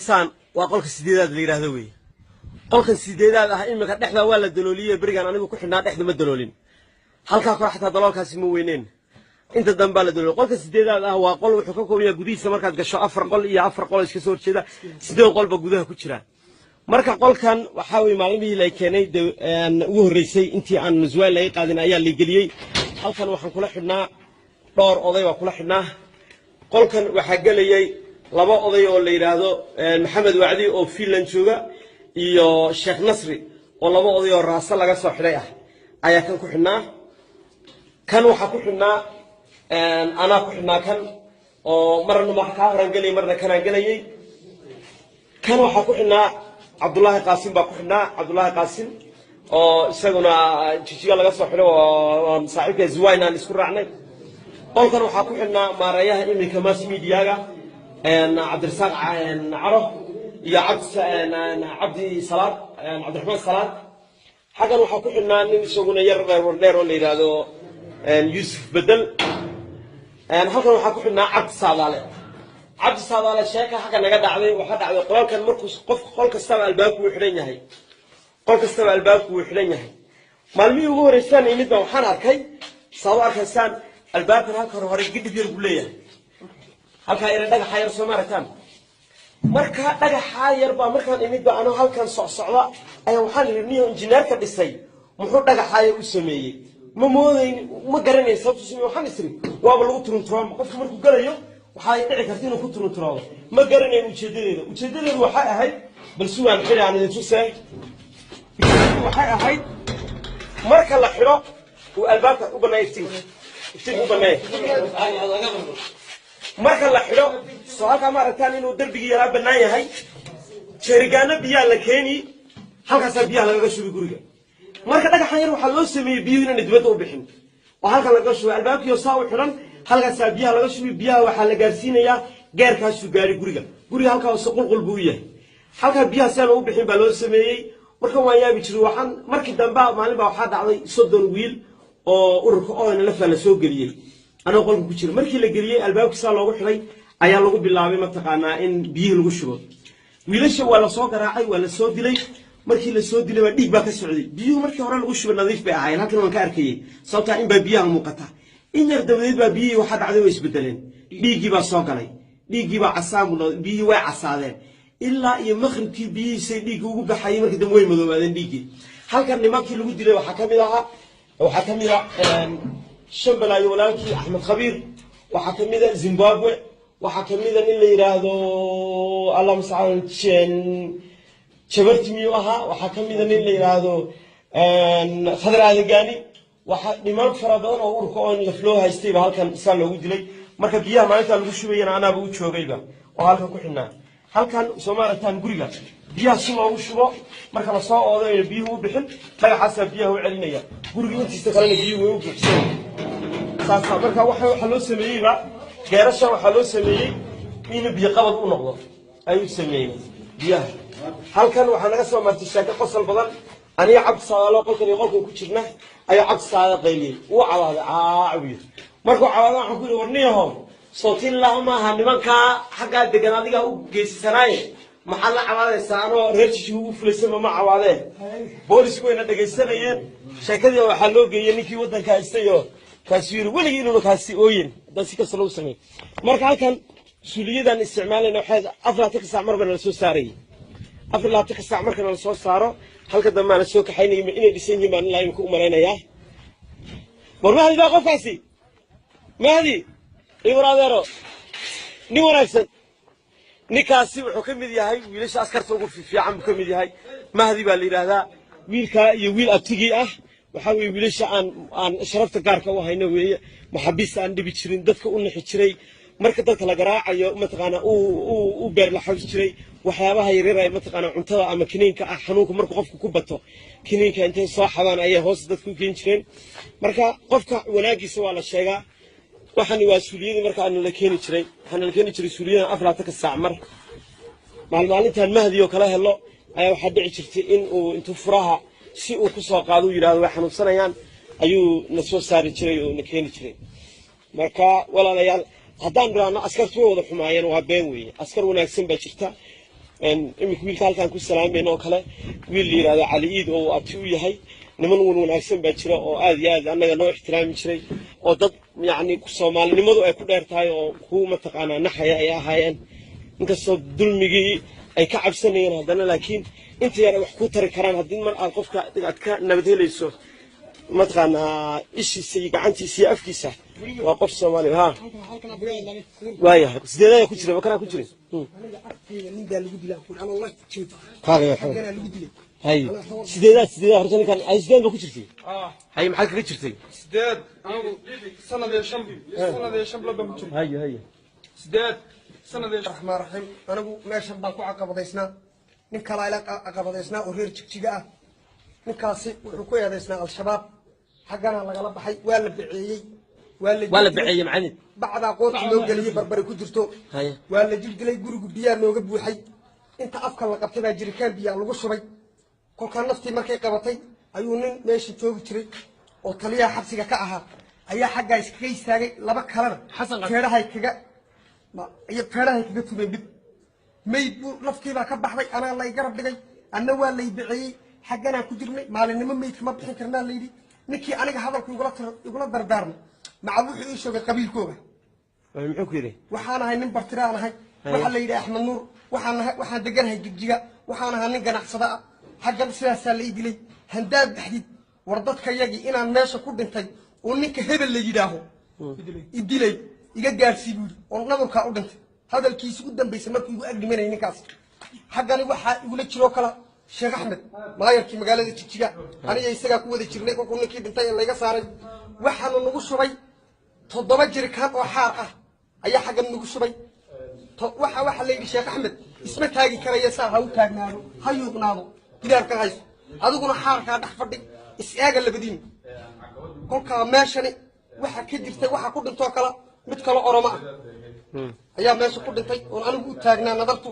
Arkaysaan waa qolka sideedaad la yidhaahdo weeye. Qolkan sideedaad ah iminka dhexda waa la dalooliyey. Berigaan anigu ku xidhnaa dhexda ma daloolin, halkaa kore xataa daloolkaasi ma weyneen, inta dambaa la dalooliyey. Qolka sideedaad ah waa qol wuxuu ka kooban yahay gudihiisa markaad gasho afar qol iyo afar qol iska soo horjeeda, 8 qolba gudaha ku jira. Marka qolkan waxaa weye maalmihii la keenay ugu horreysay intii aan Nuswayn laga qaadin ayaa la geliyey. Halkan waxaan kula xidhnaa dhowr oday baa kula xidhnaa. Qolkan waxaa gelayay laba oday oo la yidhaahdo Maxamed Wacdi oo Finland jooga iyo Sheekh Nasri, oo laba oday oo raasa laga soo xidhay ah ayaa kan ku xidhnaa. Kan waxaa ku xidhnaa anaa ku xidhnaa kan, oo marna wax kaa horan gelayay, marna kanaan gelayay. Kan waxaa ku xidhnaa Cabdullaahi Qaasim baa ku xidhnaa, Cabdullaahi Qaasim oo isaguna Jijiga laga soo xidhay oo saaxiibka Zwayn aan isku raacnay. Qolkan waxaa ku xidhnaa maareeyaha iminka mass mediaga, Cabdirasaaq Caro, iyo Cabdi Salaad, Cabdiraxmaan Salaad. Xaggan waxaa ku xidhnaa nin isaguna yar reer Wardheer oo la yidhaahdo Yuusuf Bedel. Halkan waxaa ku xidhnaa Cabdi Saadaale. Cabdi Saadaale sheeka xagga naga dhacday. Waxaa dhacday qolalkan markuu qof qol kastaba albaabku wuu xidhan yahay, qol kastaba albaabku wuu xidhan yahay. Maalmihii ugu horreysaan imid baan waxaan arkay, saad u arkaysaan, albaabkan halka hore gidhib yar buu leeyahay, halkaa yar dhagaxa yar soo ma aragtaan? Marka dhagaxaa yar baa markaan imid ba anoo halkan socsocda ayaa waxaan idhi, niyo injineerka dhisay muxuu dhagaxaa yar u sameeyey? Ma moodayn, ma garanayn sababtu sameeyey. Waxaan isiri waaba lagu turunturooma, qofku markuu galayo waxaa dhici karta inuu ku turunturoodo. Ma garanayn ujeedadeeda. Ujeedadeedu waxay ahayd, bal sugaan xidhi aan idin tusee, ujeedadu waxay ahayd marka la xidho uu albaabka u baneeyo iftiinka, iftiinka u baneeyo. Marka la xidho soo halkaa ma aragtaan inuu darbigii yaraa bannaan yahay? Jeerigaano biyaa la keeni, halkaasaa biyaha lagaga shubi guriga. Marka dhagaxan yar waxaa loo sameeyey biyuhu inaanay dibadda u bixin oo halkan lagaga shubay. Albaabkiio saa u xidhan halkaasaa biyaha laga shubi, biyaha waxaa la gaarsiinayaa geerkaasuu gaari guriga. Guriga halkaa hoose qulqul buu u yahay, halkaa biyaha si aan ugu bixin baa loo sameeyey. Marka waan yaabi jiray. Waxaan markii dambe maalin baa waxaa dhacday 30 wiil oo ururka ONLF la soo geliyey anoo qolka ku jira. Markii la geliyey albaabkii saa loogu xidhay ayaa lagu bilaabay mataqaanaa in biyihii lagu shubo. Wiilasha waa lasoo garaacay, waa lasoo dilay. Markii lasoo dilay baa dhiig baa ka socday. Biyuhu markii hore lagu shubay nadiif bay ahaayeen, halkan waan ka arkayey, sababtaa in baa biyaha muuqata. In yar dabadeed baa biyihii waxaa dhacday way isbedeleen, dhiiggii baa soo galay, dhiiggii baa casaan buu noqday, biyihii way casaadeen. Ilaa iyo maqribkii biyihiisay dhiiggii ugu baxayay. Markii dambe way madoobaadeen dhiiggii. Halkan nimankii lagu dilay waxaa ka mid ahaa, waxaa ka mid a Shambalaayo walaalkii Axmed Khabiir, waxaa ka mid a Zimbabwe, waxaa ka mid a nin la yidhaahdo, Allah mustacaan, Jabarti miyuu ahaa, waxaa ka mid a nin la yidhaahdo Khadar Aadagaani. Waxaa niman fara badan oo ururka ONLF loo haystayba halkan saa loogu dilay. Marka biyaha maalintaa lagu shubayana anaaba u joogayba oo halkan ku xidhnaa. Halkan soo ma aragtaan guriga biyaha si loogu shubo? Marka lasoo oodo ayna biyuhu u bixin, dhagaxaasaa biyaha u celinaya. Guriga intiisa kalena biyuhu way u buuxsan saasa. Marka waxa loo sameeyeyba geerasha waxaa loo sameeyey inuu biyo qabad u noqdo ayuu sameeyey biyaha. Halkan waxaa naga soo martay sheeko qosol badan. Aniga Cabdi Saadaalo qolkan iyo qolkan ku jirna ayaa Cabdi Saadaalo qayliyey, wuu cabaaday, caac buu yidhi. Markuu cabaaday waxaan ku yidhi, warniyahow, sootillah maaha nimankaa xaggaa degan adigaa u geysisanaaye, maxaad la cabaadaysaa? Anoo reer Jiji ugu fulaysanba ma cabaadee. Boolisku wayna dhegaysanayeen. Sheekadii waxaa loo geeyey ninkii waddanka haystay oo kaasuu yidhi weligii inuuna kaasi ooyin haddaan si kasta lagu sameey. Marka halkan suuliyadan isticmaalayna waxay 24-ka saac mar bana la soo saarayay. 24-ka saac markana la soo saaro halka dambe la soo kaxaynayay. Inay dhisan yihiin baan ilaa imika u malaynayaa. War Mahdi baa qofkaasi, Mahdi iwar adeero, nin wanaagsan. Ninkaasi wuxuu ka mid yahay wiilasha askarta ugu fiican buu ka mid yahay. Mahdi baa la yidhaahdaa wiilkaa iyo wiil abtigii ah. Waxaa weeye wiilasha aan sharafta gaarka u hayno weeye, maxaabiista aan dhibi jirin, dadka u nixi jiray. Marka dadka la garaacayo mataqaanaa u beer la xawsi jiray. Waxyaabaha yaryar ee mataqaanaa cuntada ama kiniinka ah, xanuunka markuu qofku ku bato kiniinka intay soo xadaan ayay hoos dadka u keeni jireen. Marka qofka wanaagiisa waa la sheegaa. Waxani waa suuliyadii marka aana la keeni jiray. Waxaana la keeni jiray suuliyadan 24-ka saac mar. Maalmaalintan Mahdi oo kala helo ayaa waxaa dhici jirtay in uu intuu furaha si uu ku soo qaado uu yidhahdo way xanuunsanayaan ayuu na soo saari jiray oo na keeni jiray. Marka walaalayaal, haddaan dhiraano askartu way wada xumaayeen, waa been weeye. Askar wanaagsan baa jirta. Iminka wiilka halkaan ku salaamayna oo kale, wiil la yidhahdo Cali Iid oo uu abti u yahay, niman wan wanaagsan baa jira oo aad iyo aad annaga noo ixtiraami jiray, oo dad yacni Soomaalinimadu ay ku dheer tahay oo ku mataqaanaa naxaya ay ahaayeen. Inkastoo dulmigii ay ka cabsanayeen, haddana laakiin inta yar ay wax ku tari karaan haddii mar aad qofka aad ka nabad helayso, mataqaanaa, ishiisa iyo gacantiisa iyo afkiisa, waa qof Soomaali ha. Waayahay, sideedaa ku jira makanaa ku jiray? Nin baa lagu dilaa kun anoo la jiifo. Kaalay. Xagganaa lagu dilay. Hay, sideedaa, sideedaa horta ninkan ay sideed ba ku jirtay? Hay, maxaad kaga jirtay? Sideed, anigu sanad iyo 5 bilood baan ku jiray. Haye haye. 8 sanad iyo Raxmaan raxiim. Anigu meeshan baan ku caqabadaysnaa, nin kalaa ila caqabadaysnaa oo reer Jigjiga ah. Ninkaasi wuxuu ku eedaysnaa Al-Shabaab. Xaggana lagala baxay, waa la baceeyey, waa la Waa la baceeyey, macalin. Bacdaa qoorta loo geliyey, barbari ku jirto. Haye. Waa la jildilay, gurigu biyaa nooga buuxay. Inta afka la qabtay baa jirikaan biyaa lagu shubay. Kolkaa naftii markay qabatay ayuu nin meesha joogi jiray oo taliyaha xabsiga ka ahaa ayaa xaggaa iskaga istaagay. Laba kalena feedhahay kaga iyo feedhahay kaga tumeen. Bib mayd buu, naftiibaa ka baxday. Anaa lay garab dhigay, anna waa lay baceeyey. Xagganaan ku jirnay maalinimo. Maydka ma bixin karnaa layidhi. Ninkii aniga hadalku igula dardaarmay macal wuxuu ii sheegay qabiilkooga. Muxuu ku yidhi? Waxaan ahay nin bartiraan ahay. Waxaa la yidhi Axmed Nuur. Waxaan ahay, waxaan deganahay Jigjiga. Waxaan ahaa nin ganacsada ah. Xaggan sidaasaa la ii dilay. Handaad baxdid war dadka yagii inaan meesha ku dhintay oo ninka hebel la yidhaaho idilay iga gaarsii buu yidhi, oo nabarkaa u dhintay. Hadalkiisi u dambaysay markuu igu agdhimanayay ninkaas. Xaggani waxaa igula jiroo kala Sheekh Axmed, maayarkii magaalada Jigjiga. Aniga isagaa ku wada jirnay. Kolkuu ninkii dhintay ee layga saaray, waxaanu nagu shubay 7 jirikaan oo xaar ah ayaa xaggan nagu shubay. Waxa la yidhi Sheekh Axmed isma taagi karaya, saa ha u taagnaado, ha yuuqnaado, gidaarka hayso, adiguna xaarkaa dhex fadhi, is-eega labadiin. Kolkaa meeshani waxa ka jirtay, waxa ku dhintoo kale mid kale Oromo ah ayaa meesha ku dhintay oon anigu u taagnaa nadartu.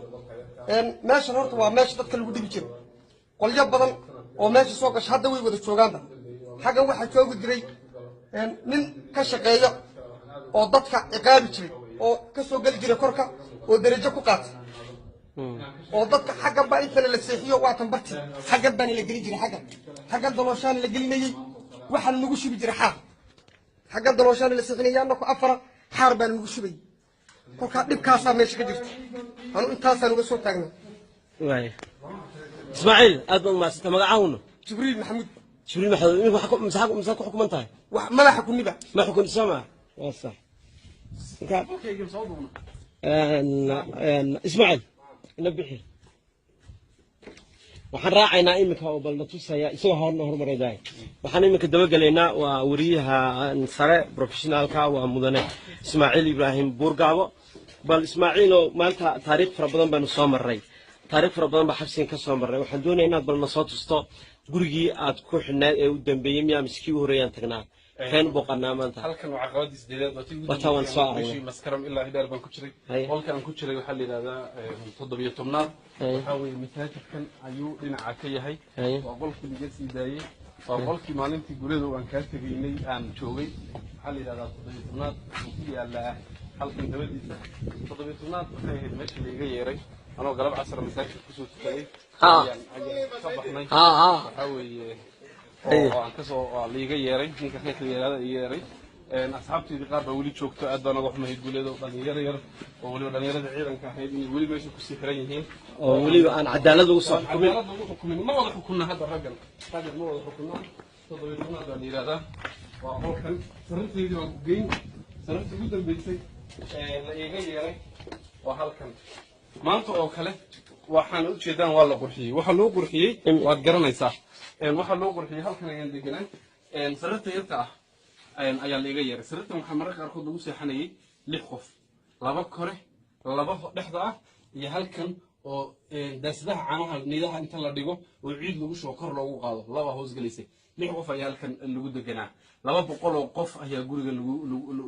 Meeshan horta waa meesha dadka lagu dhibi jiray. Qolyo badan oo meesha soo gasha hadda way wada joogaanba. Xaggan waxaa joogi jiray nin ka shaqeeya oo dadka ciqaabi jiray oo ka soo geli jiray korka oo derajo ku qaatay oo dadka xaggan baa intana la seexiyo. Waatan barti xaggan baana la gelin jiray, xaggan dalooshaana la gelinayey. Waxaa nagu shubi jiray xaar. Xaggan dalooshaana la seexinaya, annaku afara xaar baana nagu shubayay. Kolkaa dhibkaasaa meesha ka jirta. Anu intaasaan uga soo taagnaa. Waaya, Ismaaciil, aad baad umahadsanta. Magacaahuna? Jibriil Maxamuud. Jibriil Maxamuud, iminka maxaa ku xukuman tahay? Wax madaxa ku niba. Ma xukun soo maa? Waa sax. Marka Ismaaciil ina bixi. Waxaan raacaynaa iminka oo bal na tusaya isagoo horna horumaray daay. Waxaan iminka dabagelaynaa waa wariyaha sare professionalka, waa mudane Ismaaciil Ibraahim Buurgaabo. Bal Ismaaciilo, maanta taariikh fara badan baanu soo marray, taariikh fara badan baa xabsigan ka soo marray. Waxaan doonaya inaad bal na soo tusto gurigii aad ku xidhnayd ee u dambeeyey, miyaa miskii u horreeyaan tagnaa keen booqanaa maanta? Halkan waa caqabadii sideedaad, waa tii ugu Wataa waan soo aragnay. Bishii Maskaram ilaa Hidaar baan ku jiray. Haye. Qolka aan ku jiray waxaa la yidhahdaa 17aad. Haye. Waxaa weeye masaajidkan ayuu dhinaca ka yahay. Haye. Waa qolkii laga sii daayey, waa qolkii maalintii guriyada aan kaa tegaynay aan joogay. Waxaa la yidhahdaa 17aad, wuxuu ku yaalaa halkan dabadiisa. 17aad waxay ahayd meesha laiga yeeray anoo galab casar masaajidka kusoo tukaday. Ayaan ka baxnay. Ha ha. Waxaa weeye Haye. oo aan kasoo oo liiga yeeray ninka reerka yaraada ii yeeray. Asxaabteydii qaar baa weli joogto. Aad baan uga xumahay guuleedo, dhalinyaro yar oo weliba dhalinyarada ciidanka ahayd inay weli meesha kusii xiran yihiin. Oo weliba aan cadaalad ugu soo xukumin. Cadaalad lagu xukumin. Ma wada xukunna hadda raggan, raggan ma wada xukunna. 17aad baa la yidhahdaa, waa qolkan. Sariirteydii baan ku geyn. Sariirtii ugu dambeysay ee la iiga yeeray waa halkan. Maanta oo kale waxaan ujeedaan waa la qurxiyey. Waxaa loo qurxiyey waad garanaysaa. Waxaa loo qurxiyey halkan ayaan deganaa. Sariirta yarta ah ayaa la iga yeeray. Sariirtan waxaa mararka qaarkood lagu seexanayay lix qof, laba kore, laba dhexda ah iyo halkan oo daasadaha caanaha nidaha inta la dhigo oo ciid lagu shubo kor loogu qaado, laba hoos gelaysay. Lix qof ayaa halkan lagu deganaa. 200 oo qof ayaa guriga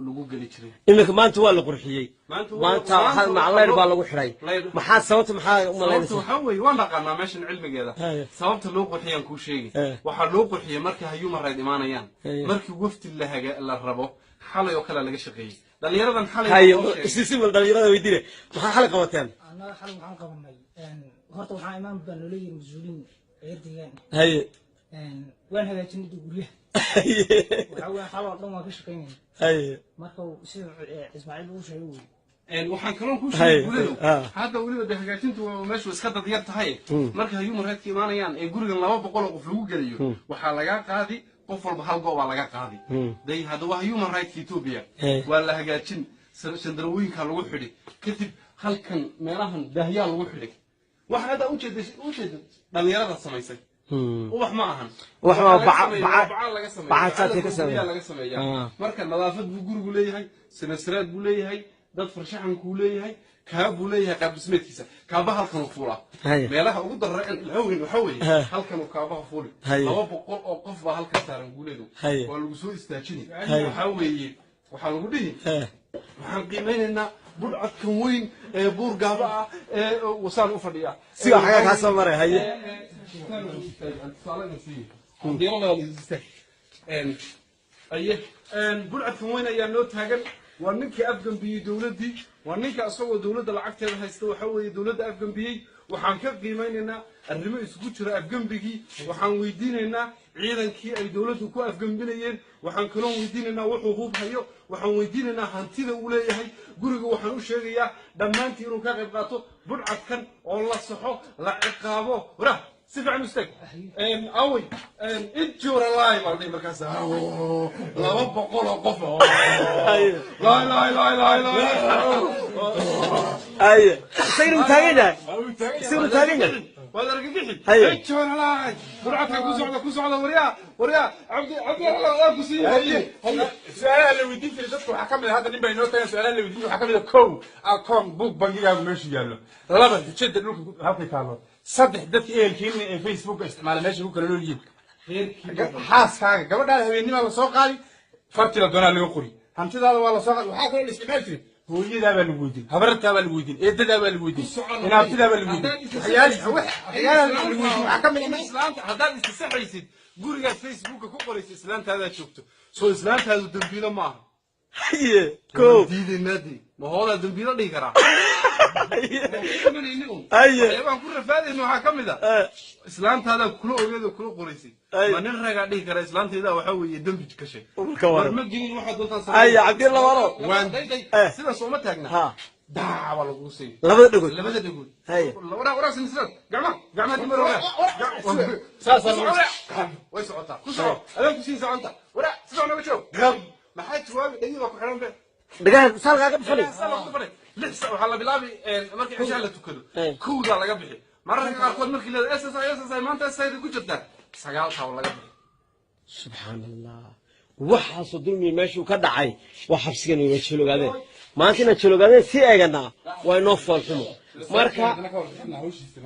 lagu geli jiray. Iminka maanta waa la qurxiyey. Maanta maanta maanta macaleyr baa lagu xidhay. Leyr. Maxaa sababta, maxaa u Sababta malaynaysaa? Waxaa weeye waan dhaqaanaa meeshan cilmigeeda. Haye. Sababta loo qurxiyaan kuu sheegi. Haye. Waxaa loo qurxiyey marka human right imaanayaan, Haye. markii wafdi la haga la rabo. Xalay oo kale laga shaqeeyey dhalinyaradan xalay Haye. loo sheegay. Si si bal dhalinyarada weydiine, maxaa xalay qabateen? Annaga xal waxaan qabanay, horta waxaa imaan baa noola yiri mas-uuliin reer deegaan. Waan hagaajinay guryaha. Waxaa weeye xal oo dhan waan ka shaqaynayna. Marka sida Ismaaciil uu sheegay wey. Waxaan kaloo kuu sheegay, Guuladow, hadda weliba de hagaajintu waa meeshu iska dad yar tahay. Marka human rights imaanayaan ee gurigan 200 oo qof lagu gelayo, waxaa lagaa qaadi qof walba hal go' baa laga qaadi. Day hadda waa human rights Ethiopia. Waa la hagaajin, shandarawooyinka lagu xidhi, kadib halkan meelahan daahyaa lagu xidhi. Waxa hadda ujeeda dhalinyarada samaysay ubax ma ahan. Ubax ma Waxaa laga sameeyaa, bacaa laga sameeyaa. Bacasaasay ka Bacada sameeyaan. laga sameeyaa. Marka nadaafad buu gurigu leeyahay, sinasiraad buu leeyahay, dad farshaxankuu leeyahay, kaa buu leeyahay qaab dhismeedkiisa. Kaaba halkanuu fuulaa. Meelaha ugu darra weyn waxa weeye halkanuu kaabaha fuuli. 200 oo qof baa halkan saaran, Guuleedu. Waa lagu soo istaajini. Waxaa weeye waxaa lagu dhihi, waxaan qiimeynaynaa budhcadkan weyn ee buur gaaba ah ee wasaan u fadhiya. Sigaa xagaa kaa soo maray? Haye. Aye, budhcadkan weyn ayaa noo taagan. Waa ninkii afgambiyey dowladdii, waa ninka isagoo dowladda lacagteeda haysta, waxa weeye dowladda afgambiyey. Waxaan ka qiimeynaynaa arrimo isugu jira afgembigii. Waxaan weydiinaynaa ciidankii ay dowladdu ku afgembinayeen. Waxaan kaloo weydiinaynaa wuxuu hub hayo. Waxaan weydiinaynaa hantida uu leeyahay guriga. Waxaan u sheegayaa dhammaantii inuu ka qayb qaato budhcadkan oo la saxo, la ciqaabo. Wara si fiican u istaag. Awey injuuralaay baa la dhihi markaas. 200 oo qof laay laay laay laay laay. Haye, isagana uu taagan yahay, isagana uu taagan yahay. Waad argagixi. Haye. Injuuralaay, budhcadka ku socda, ku socda. Waryaa, waryaa, Cabdi, Cabdi, Allah ku siiyo. Haye, haye. Su-aalaha la weydiin jiray dadka waxaa ka mid ah, hadda nin baa inoo tagan, su-aalaha la weydiin jiray waxaa ka mid ah: kow, akoon buug bangigaagu meeshu yaallo; laba, hujada dhulka halkay taallo; saddex, dadka ehelkiina ee Facebooka isticmaala meesha ku kala nool yihiin; xaaskaaga, gabadhaada habeenimaa lasoo qaadi, farti la doonaa laga qori, hantidaada waa lasoo qaadi. Waxaa kaloo la isticmaali jiray hooyadaa baa lagu weydiin, habartaa baa lagu weydiin, eedadaa baa lagu weydiin, inaabtidaa baa lagu weydiin. Waxyaalaha lagu weydiin waxaa ka mid ah Islaanta haddaad istisaxaysid, gurigaad Facebooka ku qoraysa islaantaadaa joogto, soo islaantaadu dambiilo ma aha. Haye, kow. Diidaynaa ma hoodaa dambiilo dhihi karaa? Haye. Waxyaabaan ku rafaadayna waxaa ka mid ah islaantaadaa kula ogeed oo kula qoraysay. Ma nin ragaa dhihi kara islaantaydaa waxaa weeye dembi gashay? Ka war waran. Ma gelin waxaad doontaan. Haye, Cabdilla waro. Waan dayday. Sidaas ooma taagna. Daa baa lagu siin. Labada dhagood. Labada dhagood. Haye. Waraa, waraa, sinisiraad, gacmaha, gacmaha dib waraa. Saasaa lagu way socotaa, ku soco, adaan kusii soconta. Waraa, si fiican nooga joog. Gab maxaa jawaabi? Dhegii baa ku xidhan be. Dhagaha saalkaa ka dhufanay. Saa lagu dhufanay. 6 saac waxaa la bilaabi markii cishaha la tukado. Kowdaa laga bixi. Mararka qaarkood markii leeda SSI SSI maanta SSI ku jirtaa, 9 taa laga bixi. Subxaan Allah, waxaasoo dulmiya meeshuu ka dhacay waa xabsigan. Waa jeelogaadeen maanta, inaan jeelogaadeen sii eeganaa waa inoo foolxumo. Marka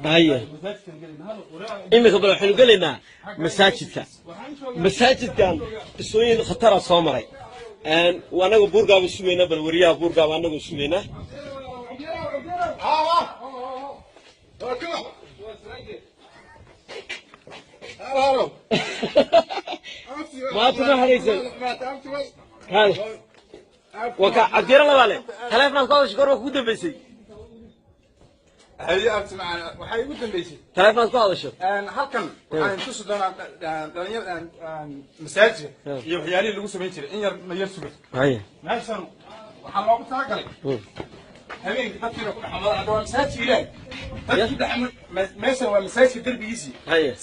haye, iminka bal waxaynu gelaynaa masaajidka. Masaajidkan qisooyin khatara soo maray. Anagu buurgaaba sugaynaa, bal weriyaha buurgaaba anagu sugaynaa. Maanta ma haraysan. Waa ka Cabdiyaro labaale taleefonaad ku hadashay, goor baa kugu dambeysay? Haye, abti macana, waxay ugu dambeysay taleefonaad ku hadasho. Halkan waxaan tusi doonaa dhalinyar masaajidka iyo waxyaalihii lagu samayn jiray. In yar ma yar suga. Haye. Meeshan waxaa loogu talagalay habeenkii dadkiina ku dhexmada. Hadda waa masaajidka Ilaahay, dadkii dhex meeshan waa masaajidka derbigiisii.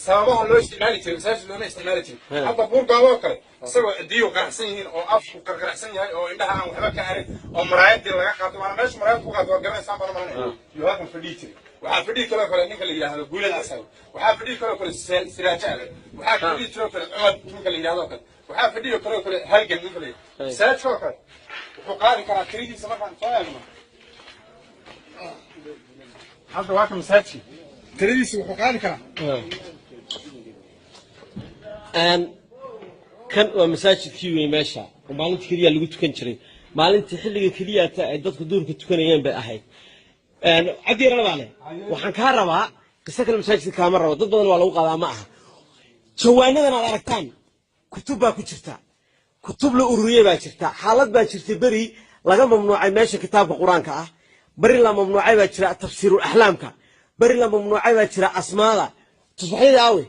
Sababaha loo isticmaali jiray masaajid looma isticmaali jirin. Hadda buurgaabo oo kale, isagoo cidiyo qaracsan yihiin oo afku qarqaracsan yahay oo indhaha aan waxba ka arag oo maraayadii laga qaato, waana meesha maraayad ku qaato, waa garanaysaan baan maranaya, iyo halkan fadhiyi jiray. Waxaa fadhiyi kaloo kale ninka la yidhaahdo Guulad Casal, waxaa fadhiyi kaloo kale Siraajo Adag, waxaa fadhiyi jiroo kale Cumar ninka la yidhahdo kale, waxaa fadhiyo kaloo kale Halgan ninka la yidhahdo. Masaajidka oo kale wuxuu qaadi karaa tiridiisa markaan soo eegno. Hadda waa ka masaajidka tiradiisa wuxuu qaadi karaa. Kan waa masaajidkii wey meesha oo maalinta keliya lagu tukan jiray, maalintii xilliga keliyata ay dadku duurka tukanayeen bay ahayd. Cabdi yarana baa leh, waxaan kaa rabaa qiso kale. Masaajidka kaama rabo, dad badan waa lagu qaadaa. Ma aha jawaanadan aad aragtaan kutub baa ku jirta, kutub la ururiyey baa jirta. Xaalad baa jirtay beri laga mamnuucay meesha kitaabka Qur-aanka ah. Beri la mamnuucay baa jira tafsiirul axlaamka. Beri la mamnuucay baa jira asmaada. Tusbaxyadii aawe?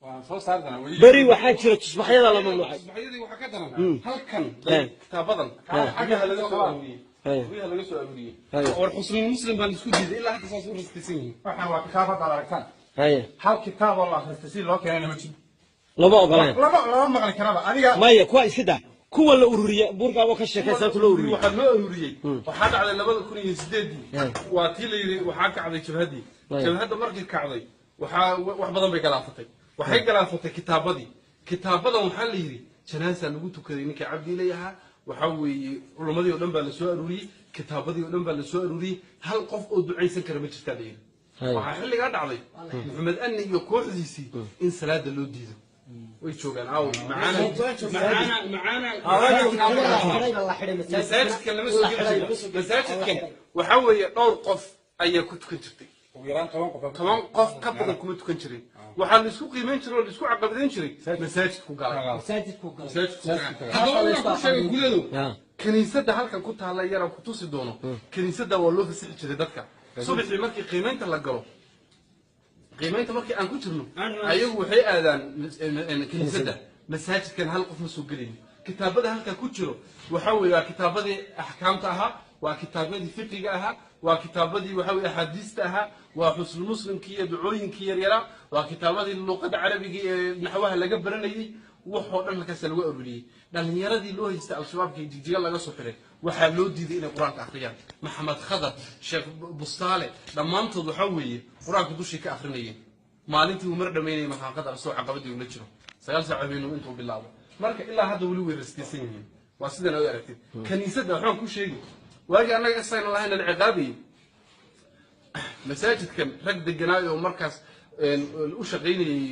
Waan soo saari doonaa weli. Beri waxaa jira tusbaxyada la mamnuucay. Tusbaxyadii waxaa ka daran halkan kitaabadan guryaha laga soo aruuriyey, guryaha laga soo aruuriyey. War Xusnul Muslim baan isku diiday, ilaa hadda saas u rastaysan yihiin. Waxaan waa kitaab hadda aad aragtaan. Haye. Hal kitaab oo la akhristay si loo keenayna ma jiro. Lama ogolaan. Lama maqli karaba adiga. Maya, kuwa iska daa, kuwa la ururiye buurkaaba ka sheekay, sababta loo ururiyey. Waxaa loo ururiyey, waxaa dhacday 2008-dii, waa tii la yidhi waxaa kacday jabhaddii. Jabhadda markii kacday, waxaa wax badan bay galaafatay. Waxay galaafatay kitaabadii. Kitaabadan waxaa la yidhi janaasa lagu tukaday ninka Cabdi leeyahaa. Waxaa weeye culimmadii oo dhan baa la soo aruuriyey, kitaabadii oo dhan baa la soo aruuriyey. Hal qof oo ducaysan kara ma jirtaa la yidhi. Waxaa xilligaa dhacday Maxamed Ani iyo kooxdiisii in salaada loo diido. Way joogaan aawo macaana macaana macaana. Masaajidkan lama soo geli jirin. Masaajidkan waxaa weeye dhowr qof ayaa ku tukan jirtay. Ugu yaraan 10 qof. 10 qof ka badan kuma tukan jirin. Waxaa la isku qiimeyn jiray oo la isku caqabadayn jiray masaajidku galay, masaajidku galay. Masaajidku galay. Haddaba waxaan ku sheegay gudadow, kiniisadda halkan ku taalla yaraan ku tusi doono. Kiniisadda waa loo fasixi jiray dadka subaxii markii qiimeynta la galo. Qiimeynta markii aan ku jirno, ayagu waxay aadaan kiniisadda. Masaajidkan hal qof ma soo gelayo. Kitaabada halkaa ku jiro waxa weeye waa kitaabadii axkaamta ahaa, waa kitaabadii fiqiga ahaa, waa kitaabadii waxa weye axaadiista ahaa, waa Xusnu Muslimkii iyo ducooyinkii yaryaraa, waa kitaabadii luqada carabiga ee naxwaha laga baranayey. Waxoo dhan halkaasa lagu aruuriyey. Dhalinyaradii loo haystay Al-Shabaabka iyo Jigjiga laga soo xiray waxaa loo diiday inay Qur-aanka akhriyaan. Maxamed Khadar, Sheekh Bustaale, dhammaantood waxaa weeye Qur-aanka dushii ka akrinayeen. Maalintii uu mar dhamaynayay Maxamed Khadar asagoo caqabadii ula jiro 9 saac habeenuu intuu bilaabo. Marka ilaa hadda weli way rastaysan yihiin, waa sidan aad aragtid. Kaniisadda waxaan ku sheegi, waagii annaga isagna lahayn la ciqaabayay masaajidkan rag deganaayo oo markaas u shaqaynayay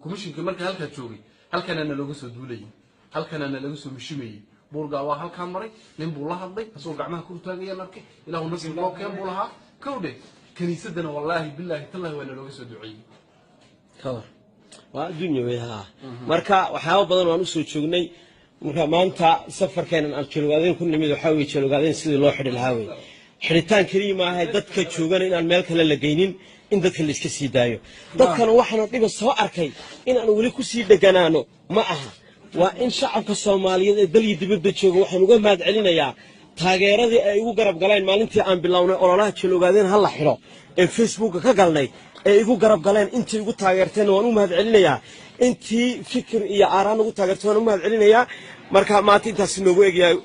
komishinkii markaa halkaa joogay, halkana nalooga soo duulayay, halkana nalaga soo mishimayey. Buurgaa waa halkaa maray, nin buu la hadlay asagoo gacmaha kor taagayaan arkay. Ilaahu nasib loo keen buu lahaa kowdhe. Kaniisadana wallaahi bilaahi tallahi waa nalooga soo duceeyey. Kawar waa adduunya wey haa. Marka waxyaaba badan waan usoo joognay. Marka maanta safarkeenan aan Jeelgaadeen ku nimid waxaa weye Jeelgaadeen sidii loo xidhi lahaa wey. Xidhitaan keliya maaha, dadka joogana inaan meel kale la geynin, in dadka la iska sii daayo. Dadkana waxaanu dhiba soo arkay in aan weli kusii dheganaano ma aha. Waa in shacabka Soomaaliyeed ee dal iyo dibadda jooga waxaan uga mahad celinayaa taageeradii ay igu garab galeen maalintii aan bilownay ololaha Jeelogaadeen ha la xidho ee Facebooka ka galnay, ee igu garab galeen. Intii igu taageerteen waan u mahad celinayaa, intii fikir iyo aaraan ugu taageerteen waan u mahad celinayaa. Marka maanta intaas noogu egyahay.